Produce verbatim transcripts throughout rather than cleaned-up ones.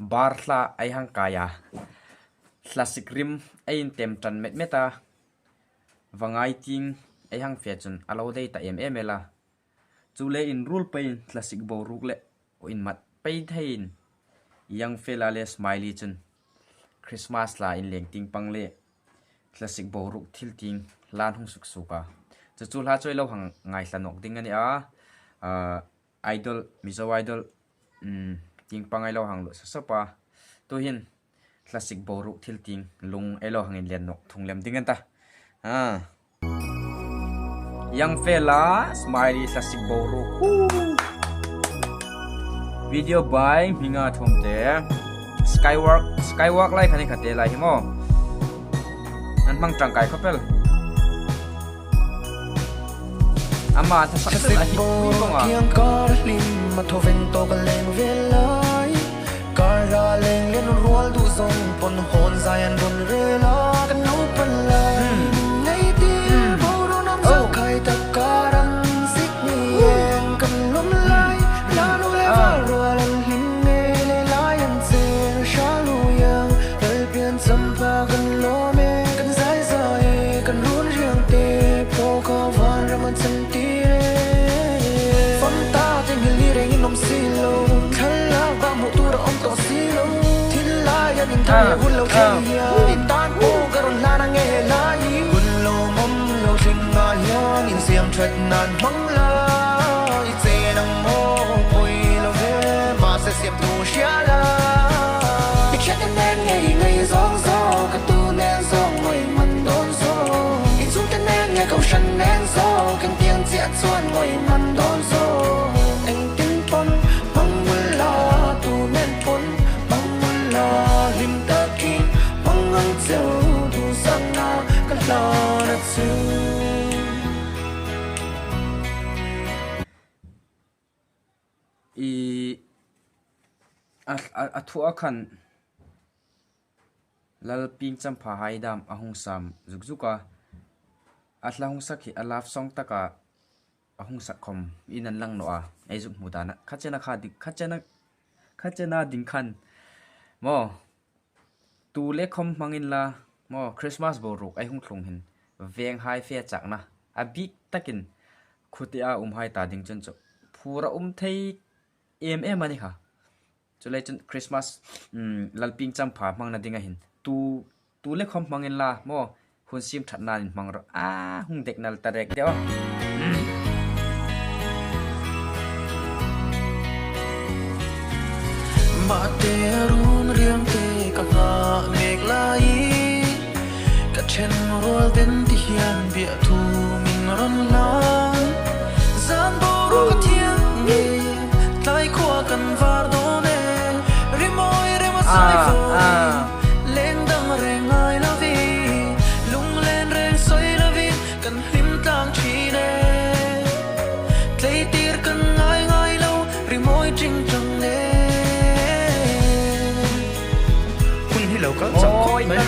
bar hla ei hang kai a, hlasik rim ei intem ṭan met met a, va ngai ting ei hang fe chun a lo dei ta em em el a. Chule inruol peiin hlasik boruok le inmat pei theiin Young Fella le Smiley chun Christmas hla inleng ting pang le hlasik boruok thil ting hla an hung suk suk a. Chu chu hla chu ei lo hang ngaithla nawk ding a ni a. Ah, Idol, Mizo Idol, um, ting pang ei lo hang lut sap sap a. Tuhin hlasik boruok thil ting lung ei lo hang inlen nawk thung lem ding a ni ta. Ah. Young Fella, Smiley, hlasik boruok. Woo! Video by Hminga Thumte. Skywalk, Skywalk lai kha ni kha te lai hi maw. An hmang ṭangkai khawp el. Ama hla sak sak a hi mi kong a. Kiang kar hlim a thaw veng tawk a leng ve lai. Kar la leng len ruol duh zawng pawn hawn zai an rawn rel a kan naupan lai. Hmm. Ngei ti Hmm. boruok nam Oh. zau khai tak kar an zik ni Oh. eng kan lawm lai. Hmm. Lanu le Ah. var ruol an hlim ngei le lai an chen hra lu yang. Lalpian champha kan lawm e kan zai zai kan run riang te pawh kha van ram an chan tir e. Fam ta ding hil ni rengin awm si lo. Thlalak bak hmuh tur a awm tawh si lo. Thil lai an inthawk Ah, hun lo ah. thei hian in tan pawh ka rawn hlan a nge lai. Hun lo awm lo thleng a hian insiam ṭhat nan hmang lai. Chen ang maw poi lo ve, mahse siam tu hria la. I ṭhiante nen ngei ngei zawng zawng, ka tu nen zawng ngawi man dawn zawng. I chhungte nen ngei kohran nen zawng, kan tiang chiah chuan ngawi man dawn zawng. Engtin pawn hmang ula, tu nen pawn hmang ula, hlim takin hmang ang cheu, duhsakna ka hlan a chu. I, a, a, a thu a khan Lal Pingchampha hai dam a hung sam zuk zuk a. A hla hung sak hi a love song taka a hung sak khawm in an lang naw a. Ei zuk hmu dan a. Kha chena kha ding, kha chena, kha chena ding khan maw. Tu le khawm hmangin la, maw, Christmas boruok ei hung thlung hin, veng hai fe chakna, a bik takin khutia um hai ta ding chun chu, phur a um thei em em a ni kha. Chuleiin chun Christmas, um, Lal Pingchampha hmangna dinga hin, tu, tu le khawm hmangin la, maw, hun sim ṭhat nan in hmang rawh. A, hung dek nal ta rek de aw. Mahte a run riang te ka nghah mek lai. Ka ṭhen ruol den ti hian biah thu min rawn hlan. Zan boruok a thiang nge, tlai khua kan var dawn e. Rimawi rem a sai fo. Leng dang reng ngai lo vi, lunglen reng sawi lo vi, kan hlim tlang ṭhin e. Tleitir kan ngai ngai lo, rimawi ṭing ṭang e. Hun hi lo kal chak khawp mai.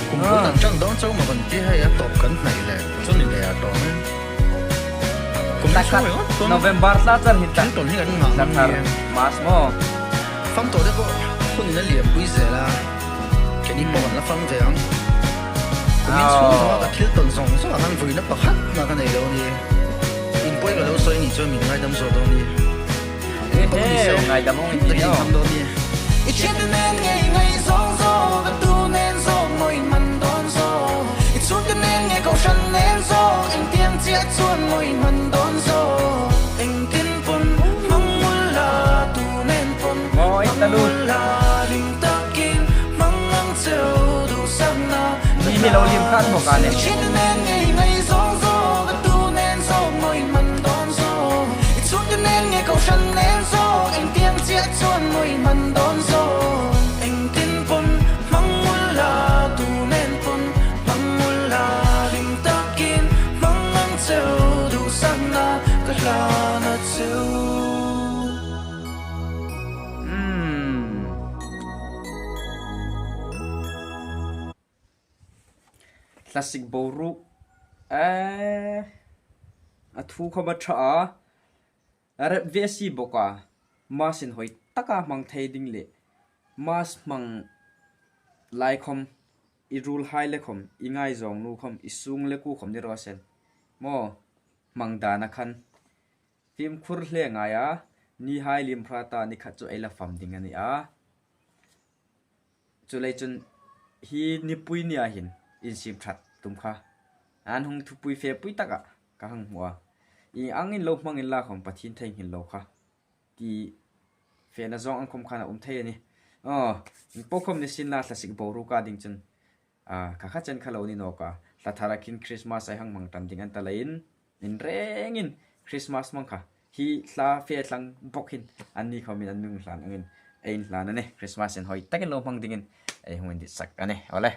Kum hun an ṭang dawn chauh ma kan ti hai a tawp kan hnaih leh. Chuan in ei a tawm e. Kum in chhung e, November thla char hi ta. Thil tawn hi kan ngah mang ni e. Mas maw. Fam tawh te pawh hun in a liam pui zel a. Keini pawh kan la fam ve ang. Kumin chhung zawnga ka thil tawn zawng zawng ang, vuina pakhat na ka nei lo ni. In pawi ka lo sawi ni chuan min ngaidam zawk dawn ni. Ehe, ngaidam awng in ti ni aw. I ṭhiante nen ngei ngei zawng zawng, ka tu nen zawng ngawi man dawn zawng. I chhungte nen ngei kohran nen zawng, engtiang chiah chuan ngawi man dawn zawng. Engtin pawn hmang ula, tu nen pawn hmang ula, hlim takin hmang ang cheu, duhsakna mi hi lo lim khan bawk a ni. I ṭhiante nen ngei ngei zawng zawng, ka tu nen zawng ngawi man dawn zawng. I chhungte nen ngei kohran nen zawng, engtiang chiah chuan ngawi man dawn zawng. Engtin pawn hmang ula, tu nen pawn hmang ula, hlim takin hmang ang cheu, duhsakna ka hlan a chu. Hmm. Hlasik boruok. Eh, a thu khawm a ṭha a. A rep ve si bawk a. Masin hoi taka hmang thei ding le Mass hmang lai khom, i ruolhai le khom, i ngaizawng nu khom, i sung le ku khom ni raw se. Maw, hmang dan a khan fimkhur hle ngai a, nihai lim hrat a, ni khat chu ei la fam ding a ni a. Chuleiin chun hi nipui nia hin insiem ṭhat tum kha an hung thupui fepui taka ka hang hmu a. Ieng angin lo hmang inla khom Pathien theinghil lo kha ti fena zawng ang khom khan a um thei a nih. Aw, po khom ni sienla thlasik boruok a ding chun, a, kha kha chen kha lo ni nawk a. Hla thara khin Christmas ei hang hmang ṭan ding a ni ta leiin, inrengin Christmas hmang kha hi thla fe thlang bawk hin anni khomin an mi hung hlan angin ei inhlan a nih. Christmas inhawi takin lo hmang dingin ei hung inditsak a nih. Awle.